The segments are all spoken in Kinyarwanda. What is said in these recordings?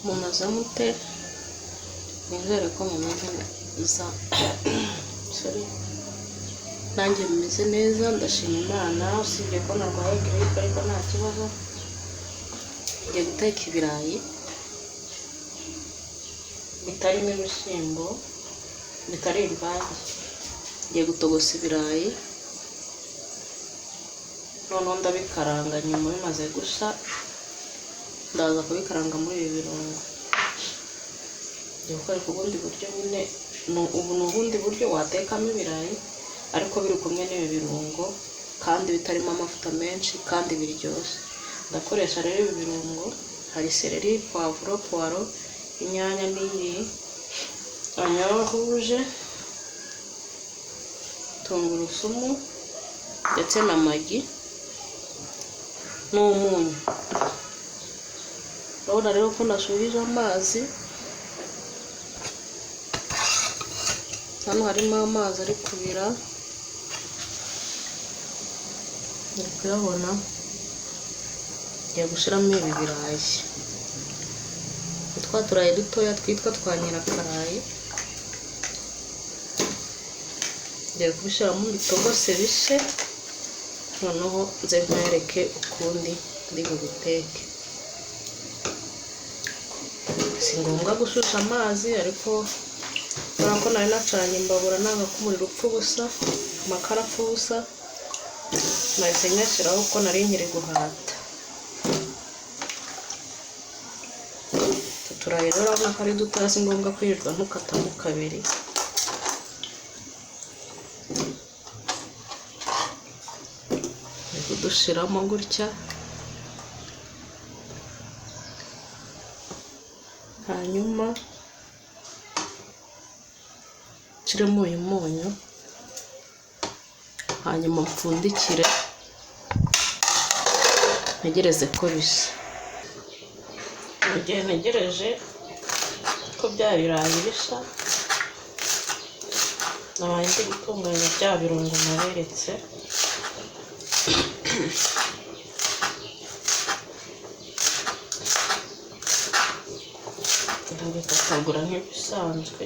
Mumeze mute? Nizere ko mumeze neza. Sorry. Nanjye meze neza, ndashima Imana, usibye ko narwaye giripe ariko nta kibazo. Ngiye guteka ibirayi bitarimo ibishyimbo, bitari imvange. Ngiye gutogosa ibirayi, noneho ndabikaranga nyuma bimaze gushya, ndaza kubikaranga muri ibi birungo. Ngiye kukwereka ubundi buryo nyine, ubu ni ubundi buryo watekamo ibirayi ariko biri kumwe n'ibi birungo kandi bitarimo amavuta menshi kandi biryoshye. Ndakoresha rero ibi birungo, hari seleri, puwavuro, puwaro, inyanya n'iyi oignon rouge, tungurusumu ndetse na magi n'umunyu. Urabona rero ko nashuhije amazi, hano harimo amazi ari kubira, uri kuyabona. Ngiye gushyiramo ibi birayi, ni twa turayi dutoya twitwa twa nyirakarayi. Ngiye kubishyiramo bitogose bishe, noneho nze nkwereke ukundi ndi bubiteke. Si ngombwa gushusha amazi, ariko kubera ko nari nacanye imbabura nanga ko umuriro upfa ubusa, amakara apfa ubusa, nahise nyashyiraho kuko nari nkiri guhata. Utu turayi rero urabona ko ari dutoya, si ngombwa kwirirwa ntukatamo kabiri. Ndi kudushiramo gutya, hanyuma nshiremo uyu munyu, hanyuma mpfundikire ntegereze ko bishya. Mu gihe ntegereje ko bya birayi bishya, nabaye ndi gutunganya bya birungo naberetse. Ndabikatagura nk'ibisanzwe.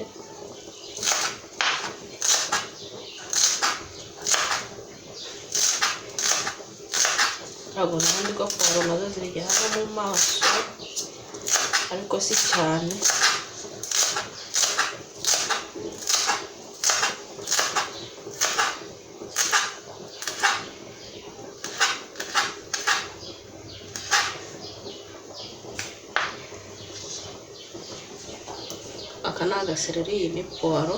Ntabwo n'ubundi bwo puwaro nazo ziryana mu maso, ariko si cyane. Aka ni agasereri, iyi ni puwaro.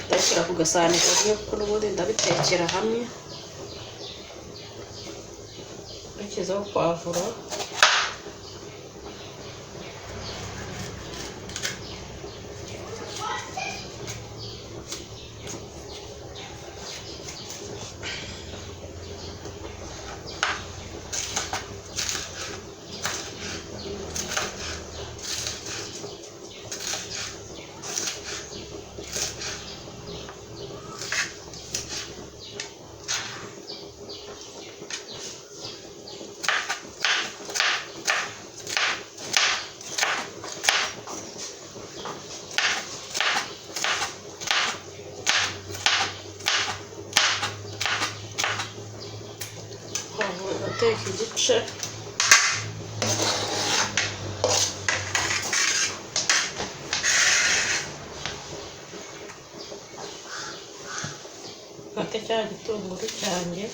Ndabishyira ku gasahani kamwe kuko n'ubundi ndabitekera hamwe. Nshyizeho puwavuro, ndateka igice. Mfate cya gitunguru cyanjye,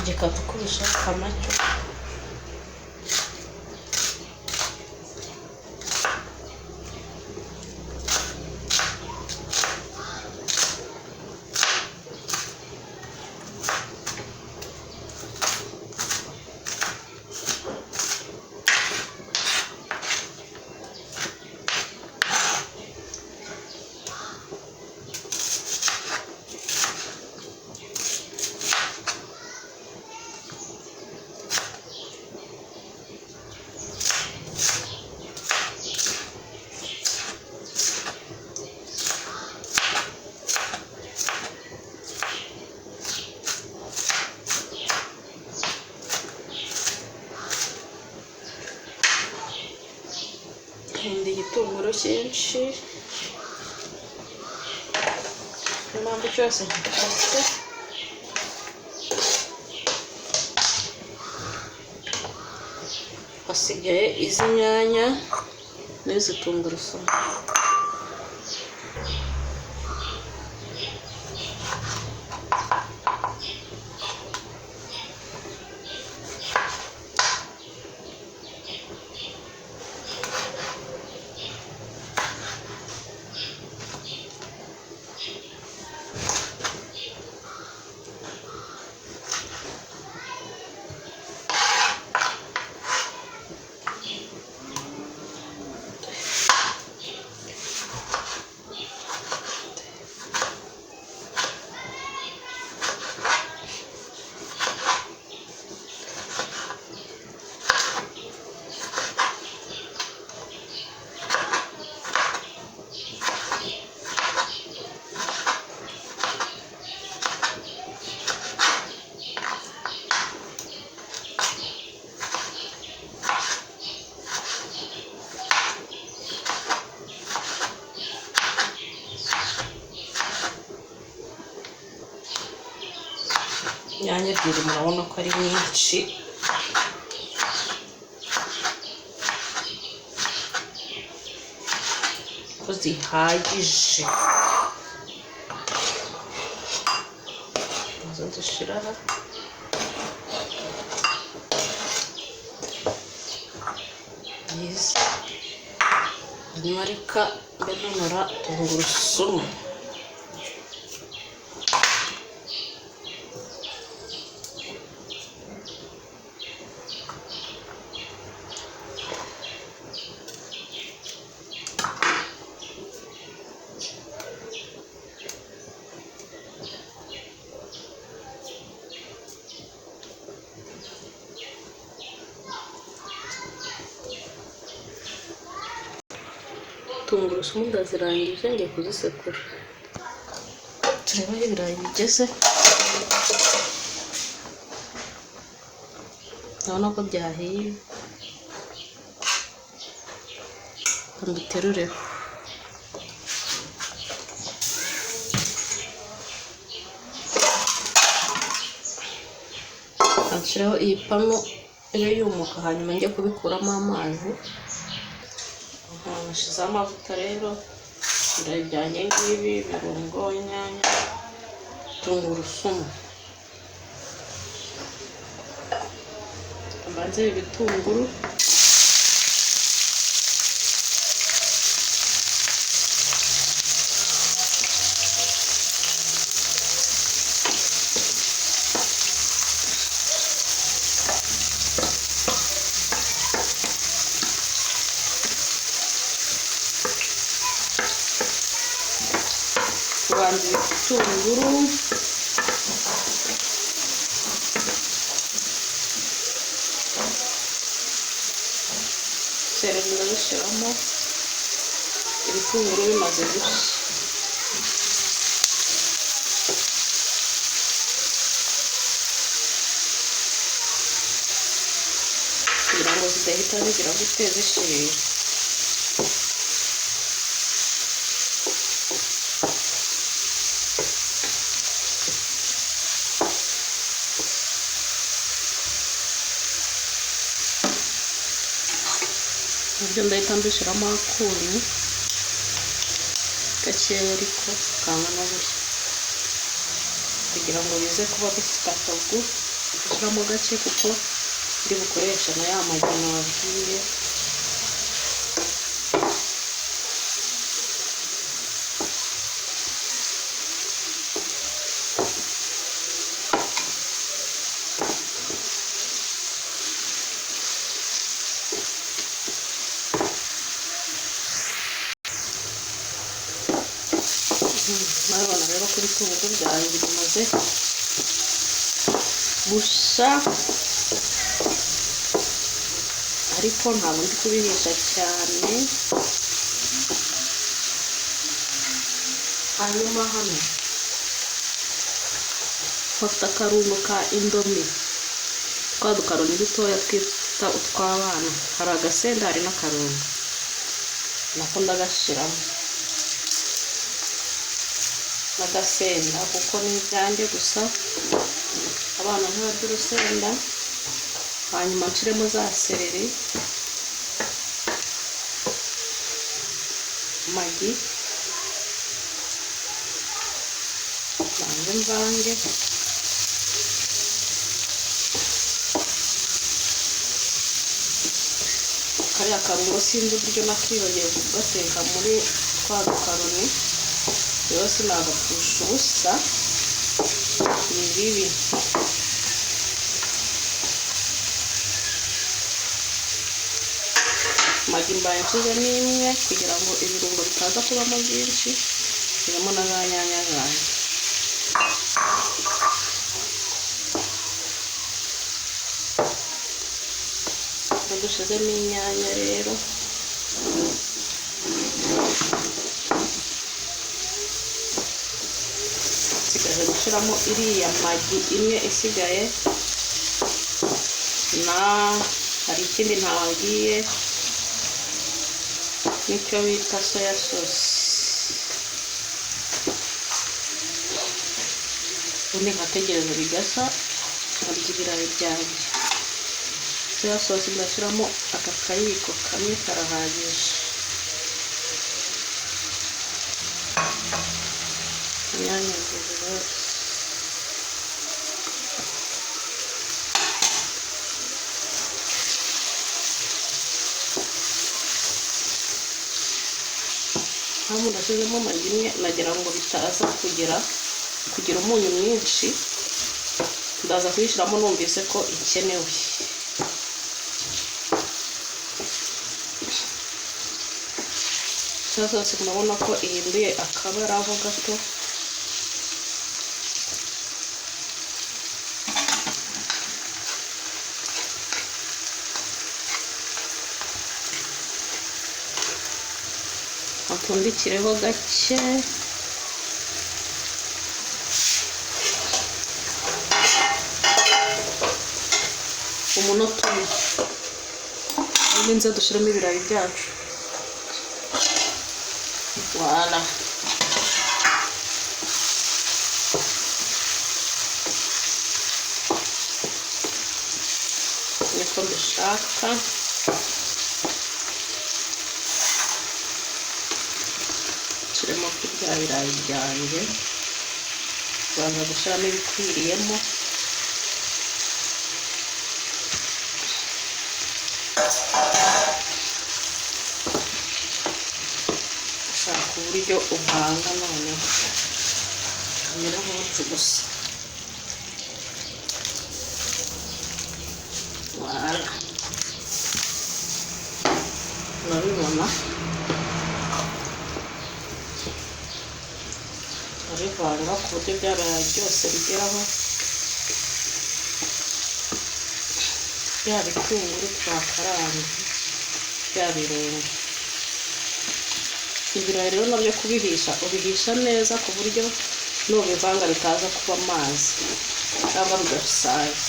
gikata uko ubishaka nacyo. Nkunda igitunguru cyinshi, niyo mpamvu cyose ngikase. Hasigaye izi nyanya n'izi tungurusumu. Inyanya ebyiri murabona ko ari nyinshi. Ko zihagije. Nazo nzishyira aha. Byiza. Hanyuma reka mbe ntonora tungurusumu. Tungurusumu ndazirangije, ngiye kuzisekura. Turebe aho ibirayi bigeze. Urabona ko byahiye, reka mbiterureho. Nshyireho iyi panu ibe yumuka, hanyuma njye kubikuramo amazi. Nashyizeho amavuta rero, ibirayi byanjye ngibi, ibirungo, inyanya, tungurusumu. Mbanze ibi bitunguru. Kubanza ibitunguru, sereri ndabishyiramo ibitunguru bimaze gushya. Kugira ngo zidahita zigira gute zishirira. Nabyo ndahita mbishyiramo akunyu gakeya ariko kangana gutya, kugira ngo bize kuba bifite akagu. Gushyiramo gake kuko ndi bukoresha na ya magi nababwiye. Murabibona rero ko ibitunguru byanjye bimaze gushya, ariko ntabwo ndi kubihisha cyane. Hanyuma hano bafite akarungo ka indomi, twa dukaroni dutoya twita utw'abana, hari agasenda hari n'akarungo. Nako ndagashiramo n'agasenda kuko ni ibyanjye gusa, abana ntibarya urusenda. Hanyuma nshiremo za seleri, magi, mbanze mvange. Kariya karungo sinzi uburyo nakibagiwe kugateka muri twa dukaroni, rero sinagapfusha ubusa, ni bibi. Magi mbaye nshizemo imwe kugira ngo ibirungo bitaza kubamo byinshi, nshyiramo na za nyanya zanjye. Dushizemo inyanya rero, nsigaje gushyiramo iriya magi imwe isigaye, na hari ikindi ntababwiye nicyo bita soya sauce. Ubundi nkategereza bigasa nkarya ibirayi byanjye. Soya sauce ndashyiramo aka kayiko kamwe karahagije. Inyanya ebyiri zose. Hano ndashyizemo amagi imwe, nagira ngo bitaza kugira umunyu mwinshi, ndaza kuyishyiramo numvise ko ikenewe. Soya sauce murabona ko ihinduye akabara ho gato. Apfundikireho gake. Umunota umwe. Ubundi nze dushyiremo ibirayi byacu. Voilà. Niko mbishaka. Nshyiremo kuri bya birayi byanjye, banza gushyiramo ibikwiriyemo. Ushaka uburyo uvanga noneho kamera nk'utu gusa. Voilà, urabibona, urabivanga ku buryo bya birayi byose bigeraho. Bya bitunguru twakaranze, bya birungo. Ibirayi rero nabyo kubihisha, ubihisha neza ku buryo nubivanga bitaza kuba amazi cyangwa bigasaza.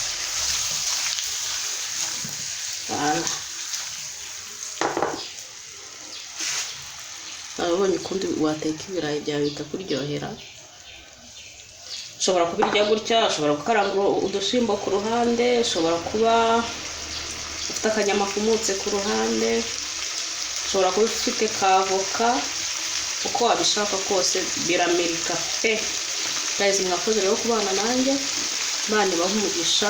Voilà. Urabonye ukundi wateka ibirayi byawe bikakuryohera. Ushobora kubirya gutya, ushobora gukaranga udushyimbo ku ruhande, ushobora kuba ufite akanyama kumutse ku ruhande, ushobora kuba ufite kavoka, uko wabishaka kose biramirika pe. Guys, mwakoze rero kubana nanjye, Imana ibahe umugisha,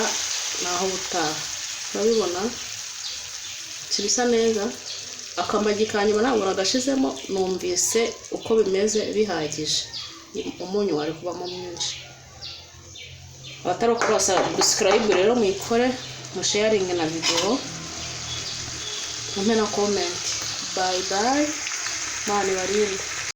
naho ubutaha. Urabibona kibisa neza. Akamagi ka nyuma ntabwo nagashizemo, numvise uko bimeze bihagije, umunyu wari kubamo mwinshi. Abatarakora subscribe rero muyikore, musharinge na video, mumpe na comment. Bye bye, Imana ibarinde.